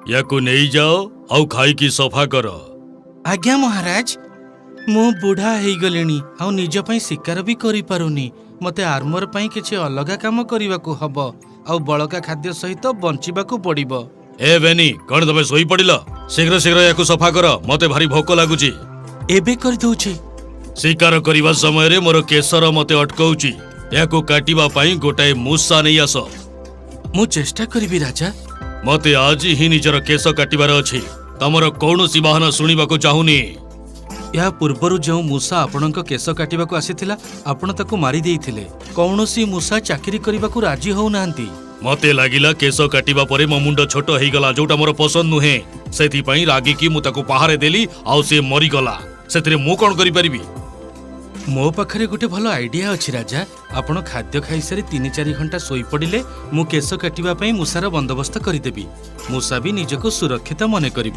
ୟାକୁ ନେଇଯାଅ ଆଉ ଖାଇକି ସଫା କର। ଆଜ୍ଞା ମହାରାଜ, ମୁଁ ବୁଢ଼ା ହେଇଗଲିଣି ଆଉ ନିଜ ପାଇଁ ଶିକାର ବି କରିପାରୁନି। ମତେ ଆର୍ମର ପାଇଁ କିଛି ଅଲଗା କାମ କରିବାକୁ ହବ ଆଉ ବଳକା ଖାଦ୍ୟ ସହିତ ବଞ୍ଚିବାକୁ ପଡ଼ିବ। ଏ ବେନି, କଣ ତମେ ଶୋଇପଡ଼ିଲ? ଶୀଘ୍ର ଶୀଘ୍ର ୟାକୁ ସଫା କର, ମତେ ଭାରି ଭୋକ ଲାଗୁଛି। ଏବେ କରିଦଉଛି। ଶିକାର କରିବା ସମୟରେ ମୋର କେଶର ମତେ ଅଟକଉଛି। ଏହାକୁ କାଟିବା ପାଇଁ ଗୋଟାଏ ମୂଷା ନେଇ ଆସ। ମୁଁ ଚେଷ୍ଟା କରିବି ରାଜା। ମତେ ଆଜି ହିଁ ନିଜର କେଶ କାଟିବାର ଅଛି। ତମର କୌଣସି ବାହାନା ଶୁଣିବାକୁ ଚାହୁଁନି। ଏହା ପୂର୍ବରୁ ଯେଉଁ ମୂଷା ଆପଣଙ୍କ କେଶ କାଟିବାକୁ ଆସିଥିଲା, ଆପଣ ତାକୁ ମାରି ଦେଇଥିଲେ। କୌଣସି ମୂଷା ଚାକିରି କରିବାକୁ ରାଜି ହଉନାହାନ୍ତି। ମତେ ଲାଗିଲା କେଶ କାଟିବା ପରେ ମୋ ମୁଣ୍ଡ ଛୋଟ ହେଇଗଲା, ଯୋଉଟା ମୋର ପସନ୍ଦ ନୁହେଁ। ସେଥିପାଇଁ ରାଗିକି ମୁଁ ତାକୁ ପାହାରେ ଦେଲି ଆଉ ସେ ମରିଗଲା। ସେଥିରେ ମୁଁ କଣ କରିପାରିବି? ମୋ ପାଖରେ ଗୋଟେ ଭଲ ଆଇଡିଆ ଅଛି ରାଜା। ଆପଣ ଖାଦ୍ୟ ଖାଇସାରି 3-4 ଘଣ୍ଟା ଶୋଇପଡ଼ିଲେ ମୁଁ କେଶ କାଟିବା ପାଇଁ ମୂଷାର ବନ୍ଦୋବସ୍ତ କରିଦେବି। ମୂଷା ବି ନିଜକୁ ସୁରକ୍ଷିତ ମନେ କରିବ।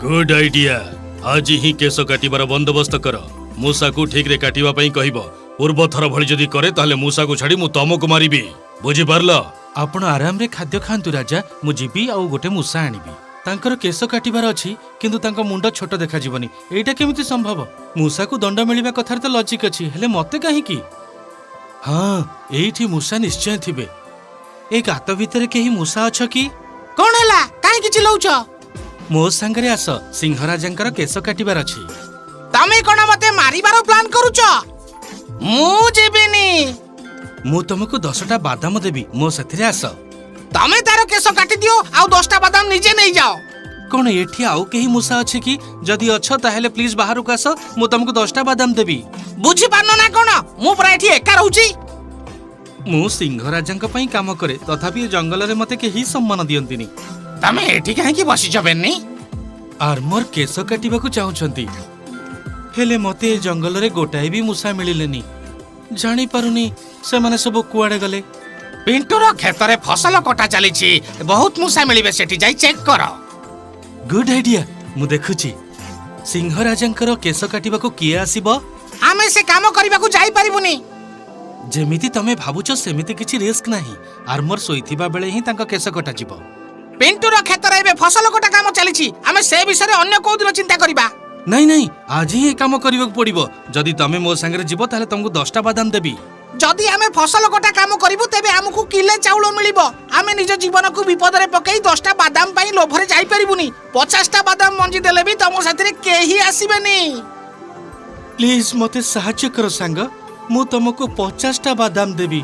Good idea. ଆଜି ହିଁ କେଶ କାଟିବାର ବନ୍ଦୋବସ୍ତ କର। ମୂଷାକୁ ଠିକରେ କାଟିବା ପାଇଁ କହିବ। ପୂର୍ବ ଥର ଭଳି ଯଦି କରେ, ତାହେଲେ ମୂଷାକୁ ଛାଡ଼ି ମୁଁ ତମକୁ ମାରିବି, ବୁଝିପାରିଲ? ଆପଣ ଆରାମରେ ଖାଦ୍ୟ ଖାଆନ୍ତୁ ରାଜା। ମୁଁ ଯିବି ଆଉ ଗୋଟେ ମୂଷା ଆଣିବି। ତାଙ୍କର କେଶ କାଟିବାର ଅଛି, କିନ୍ତୁ ତାଙ୍କ ମୁଣ୍ଡ ଛୋଟ ଦେଖାଯିବନି, ଏଇଟା କେମିତି ସମ୍ଭବ? ମୂଷାକୁ ଦଣ୍ଡ ମିଳିବା କଥାରେ ତ ଲଜିକ୍ ଅଛି, ହେଲେ ମତେ କାହିଁକି? ହଁ, ଏଇଠି ମୂଷା ନିଶ୍ଚୟ ଥିବେ। ଏ ଗାତ ଭିତରେ କେହି ମୂଷା ଅଛ କି? କଣ ହେଲା, କାହିଁକି ଚିଲଉଛ? ମୋ ସାଙ୍ଗରେ ଆସ, ସିଂହରାଜାଙ୍କର କେଶ କାଟିବାର ଅଛି। ତମେ କଣ ମତେ ମାରିବାର ପ୍ଲାନ୍ କରୁଛ? ମୁଁ ଯିବିନି। ମୁଁ ତମକୁ 10ଟା ବାଦାମ ଦେବି, ମୋ ସାଥିରେ ଆସ। ତମେ ତାର କେଶ କାଟିଦିଅ ଆଉ 10ଟା ବାଦାମ ନିଜେ ନେଇଯାଅ। କଣ ଏଠି ଆଉ କେହି ମୂଷା ଅଛି କି? ଯଦି ଅଛ ତାହେଲେ ପ୍ଲିଜ ବାହାରକୁ ଆସ, ମୁଁ ତମକୁ 10ଟା ବାଦାମ ଦେବି। ବୁଝିପାରୁନ ନା କଣ, ମୁଁ ପୁରା ଏଠି ଏକା ରହୁଛି। ମୁଁ ସିଂହରାଜାଙ୍କ ପାଇଁ କାମ କରେ, ତଥାପି ଏ ଜଙ୍ଗଲରେ ମତେ କେହି ସମ୍ମାନ ଦିଅନ୍ତିନି। ତମେ ଏଠି କାହିଁକି ବସିଛ ବେନି? ଆର୍ମର କେଶ କାଟିବାକୁ ଚାହୁଁଛନ୍ତି, ହେଲେ ମତେ ଏ ଜଙ୍ଗଲରେ ଗୋଟାଏ ବି ମୂଷା ମିଳିଲେନି। ଜାଣିପାରୁନି ସେମାନେ ସବୁ କୁଆଡେ ଗଲେ। ପିଣ୍ଟୁର କ୍ଷେତରେ ଫସଲ କଟା ଚାଲିଛି, ବହୁତ ମୂଷା ମିଳିବେ, ସେଠି ଯାଇ ଚେକ୍ କର। ଗୁଡ୍ ଆଇଡିଆ, ମୁଁ ଦେଖୁଛି। ସିଂହରାଜାଙ୍କର କେଶ କାଟିବାକୁ କିଏ ଆସିବ? ଆମେ ସେ କାମ କରିବାକୁ ଯାଇପାରିବୁନି। ଯେମିତି ତମେ ଭାବୁଛ ସେମିତି କିଛି ରିସ୍କ ନାହିଁ। ଆର୍ମର ଶୋଇଥିବା ବେଳେ ହିଁ ତାଙ୍କ କେଶ କଟାଯିବ। ପିଣ୍ଟୁର କ୍ଷେତରେ ଏବେ ଫସଲ କଟା କାମ ଚାଲିଛି, ଆମେ ସେ ବିଷୟରେ ଅନ୍ୟ କୋଉ ଦିନ ଚିନ୍ତା କରିବା। ନାଇଁ ନାଇଁ, ଆଜି ହିଁ ଏ କାମ କରିବାକୁ ପଡିବ। ଯଦି ତମେ ମୋ ସାଙ୍ଗରେ ଯିବ ତାହେଲେ ତମକୁ 10ଟା ବାଦାମ ଦେବି। ଯଦି ଆମେ ଫସଲ କଟା କାମ କରିବୁ ତେବେ ଆମକୁ କିଲେ ଚାଉଳ ମିଳିବ। ଆମେ ନିଜ ଜୀବନକୁ ବିପଦରେ ପକେଇ 10ଟା ବାଦାମ ପାଇଁ ଲୋଭରେ ଯାଇପାରିବୁନି। 50ଟା ବାଦାମ ମଞ୍ଜି ଦେଲେ ବି ତମ ସାଥିରେ କେହି ଆସିବେନି। ପ୍ଲିଜ ମତେ ସାହାଯ୍ୟ କର ସାଙ୍ଗ, ମୁଁ ତମକୁ 50ଟା ବାଦାମ ଦେବି।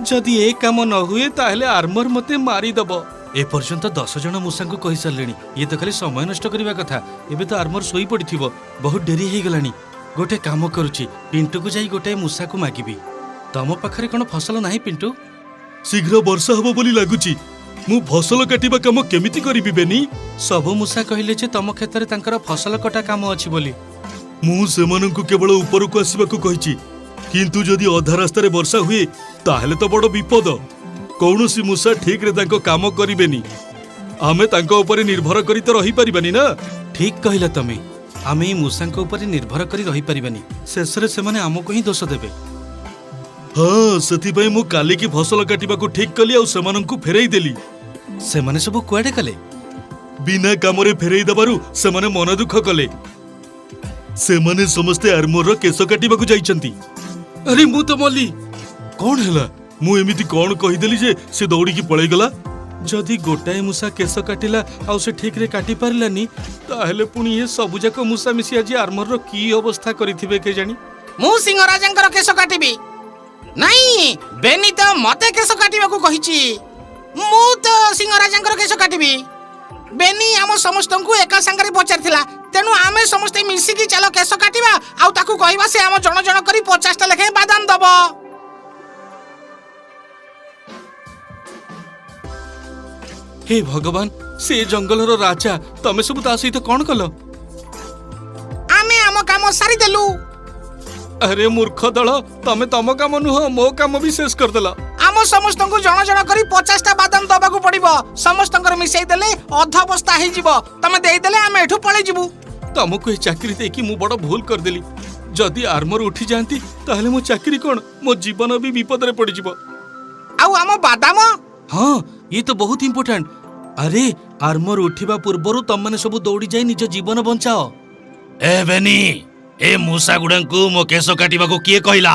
ଯଦି ଏ କାମ ନ ହୁଏ ତାହେଲେ ଆର୍ମର ମତେ ମାରିଦବ। ଏପର୍ଯ୍ୟନ୍ତ 10 ଜଣ ମୂଷାଙ୍କୁ କହିସାରିଲେଣି। ଇଏ ତ ଖାଲି ସମୟ ନଷ୍ଟ କରିବା କଥା। ଏବେ ତ ଆର୍ମର ଶୋଇପଡ଼ିଥିବ, ବହୁତ ଡେରି ହେଇଗଲାଣି। ଗୋଟେ କାମ କରୁଛି, ପିଣ୍ଟୁକୁ ଯାଇ ଗୋଟାଏ ମୂଷାକୁ ମାଗିବି। ତମ ପାଖରେ କଣ ଫସଲ ନାହିଁ ପିଣ୍ଟୁ? ଶୀଘ୍ର ବର୍ଷା ହବ ବୋଲି ଲାଗୁଛି। ମୁଁ ଫସଲ କାଟିବା କାମ କେମିତି କରିବି ବେନି? ସବୁ ମୂଷା କହିଲେ ଯେ ତମ କ୍ଷେତରେ ତାଙ୍କର ଫସଲ କଟା କାମ ଅଛି ବୋଲି। ମୁଁ ସେମାନଙ୍କୁ କେବଳ ଉପରକୁ ଆସିବାକୁ କହିଛି, କିନ୍ତୁ ଯଦି ଅଧା ରାସ୍ତାରେ ବର୍ଷା ହୁଏ ତାହେଲେ ତ ବଡ଼ ବିପଦ। କୌଣସି ମୂଷା ଠିକରେ ତାଙ୍କ କାମ କରିବେନି। ଆମେ ତାଙ୍କ ଉପରେ ନିର୍ଭର କରି ତ ରହିପାରିବାନି ନା। ଠିକ୍ କହିଲ ତମେ, ଆମେ ଏଇ ମୂଷାଙ୍କ ଉପରେ ନିର୍ଭର କରି ରହିପାରିବାନି। ଶେଷରେ ସେମାନେ ଆମକୁ ହିଁ ଦୋଷ ଦେବେ। ହଁ, ସେଥିପାଇଁ ମୁଁ କାଲିକି ଫସଲ କାଟିବାକୁ ଠିକ କଲି ଆଉ ସେମାନଙ୍କୁ ଫେରେଇ ଦେଲି। ସେମାନେ ସବୁ କୁଆଡ଼େ ଗଲେ? ବିନା କାମରେ ଫେରେଇ ଦେବାରୁ ସେମାନେ ମନ ଦୁଃଖ କଲେ। ସେମାନେ ସମସ୍ତେ ଆର୍ମୋରର କେଶ କାଟିବାକୁ ଯାଇଛନ୍ତି। ଆରେ ମୁଁ ତ ମଲି! କଣ ହେଲା? ମୁଁ ଏମିତି କଣ କହିଦେଲି ଯେ ସେ ଦୌଡ଼ିକି ପଳେଇଗଲା? ଯଦି ଗୋଟାଏ ମୂଷା କେଶ କାଟିଲା ଆଉ ସେ ଠିକରେ କାଟି ପାରିଲାନି, ତାହେଲେ ପୁଣି ଏ ସବୁଯାକ ମୂଷା ମିଶି ଆଜି ଆର୍ମରର କି ଅବସ୍ଥା କରିଥିବେ କେଜାଣି। ମୁଁ ସିଂହରାଜାଙ୍କର କେଶ କାଟିବି। ନାଇଁ, ବେନି ତ ମତେ କେଶ କାଟିବାକୁ କହିଛି, ମୁଁ ତ ସିଂହରାଜାଙ୍କର କେଶ କାଟିବି। ବେନି ଆମ ସମସ୍ତଙ୍କୁ ଏକା ସାଙ୍ଗରେ ପଚାରିଥିଲା, ତେଣୁ ଆମେ ସମସ୍ତେ ମିଶିକି ଚାଲ କେଶ କାଟିବା ଆଉ ତାକୁ କହିବା ସେ ଆମ ଜଣ ଜଣ କରି 50ଟା ଲେଖାଏଁ ବାଦାମ ଦବ। ହେ ଭଗବାନ, ସେ ଜଙ୍ଗଲର ରାଜା, ତମେ ସବୁ ତା ସହିତ କଣ କଲ? ଆମେ ଆମ କାମ ସାରିଦେଲୁ। ଆରେ ମୂର୍ଖ ଦଳ, ତମେ ତମ କାମ ନୁହଁ ମୋ କାମ ବି ଶେଷ କରିଦେଲ। ଆମ ସମସ୍ତଙ୍କୁ ଜଣ ଜଣ କରି 50ଟା ବାଦାମ ଦବାକୁ ପଡିବ। ସମସ୍ତଙ୍କର ମିଶେଇ ଦେଲେ ଅଧ ବସ୍ତା ହେଇଯିବ। ତମେ ଦେଇଦେଲେ ଆମେ ଏଠୁ ପଳେଇ ଯିବୁ। ତମକୁ ଏ ଚାକିରି ଦେଇକି ମୁଁ ବଡ଼ ଭୁଲ କରିଦେଲି। ଯଦି ଆର୍ମର ଉଠିଯାଆନ୍ତି ତାହେଲେ ମୋ ଚାକିରି କଣ, ମୋ ଜୀବନ ବି ବିପଦରେ ପଡ଼ିଯିବ। ଆଉ ଆମ ବାଦାମ? ହଁ, ଇଏ ତ ବହୁତ ଇମ୍ପୋର୍ଟାଣ୍ଟ। ଆରେ ଆର୍ମର ଉଠିବା ପୂର୍ବରୁ ତମମାନେ ସବୁ ଦୌଡ଼ି ଯାଇ ନିଜ ଜୀବନ ବଞ୍ଚାଅ। ଏ ବେନି, ଏ ମୂଷା ଗୁଡାଙ୍କୁ ମୋ କେଶ କାଟିବାକୁ କିଏ କହିଲା?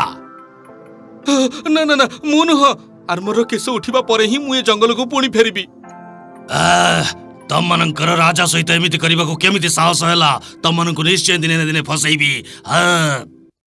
ନା ନା ନା, ମୁଁ ନୁହଁ। ଆର୍ମରର କେଶ ଉଠିବା ପରେ ହିଁ ମୁଁ ଏ ଜଙ୍ଗଲକୁ ପୁଣି ଫେରିବି। ଆଃ, ତମମାନଙ୍କର ରାଜା ସହିତ ଏମିତି କରିବାକୁ କେମିତି ସାହସ ହେଲା? ତମମାନଙ୍କୁ ନିଶ୍ଚୟ ଦିନେ ନା ଦିନେ ଫସେଇବି। ହଁ।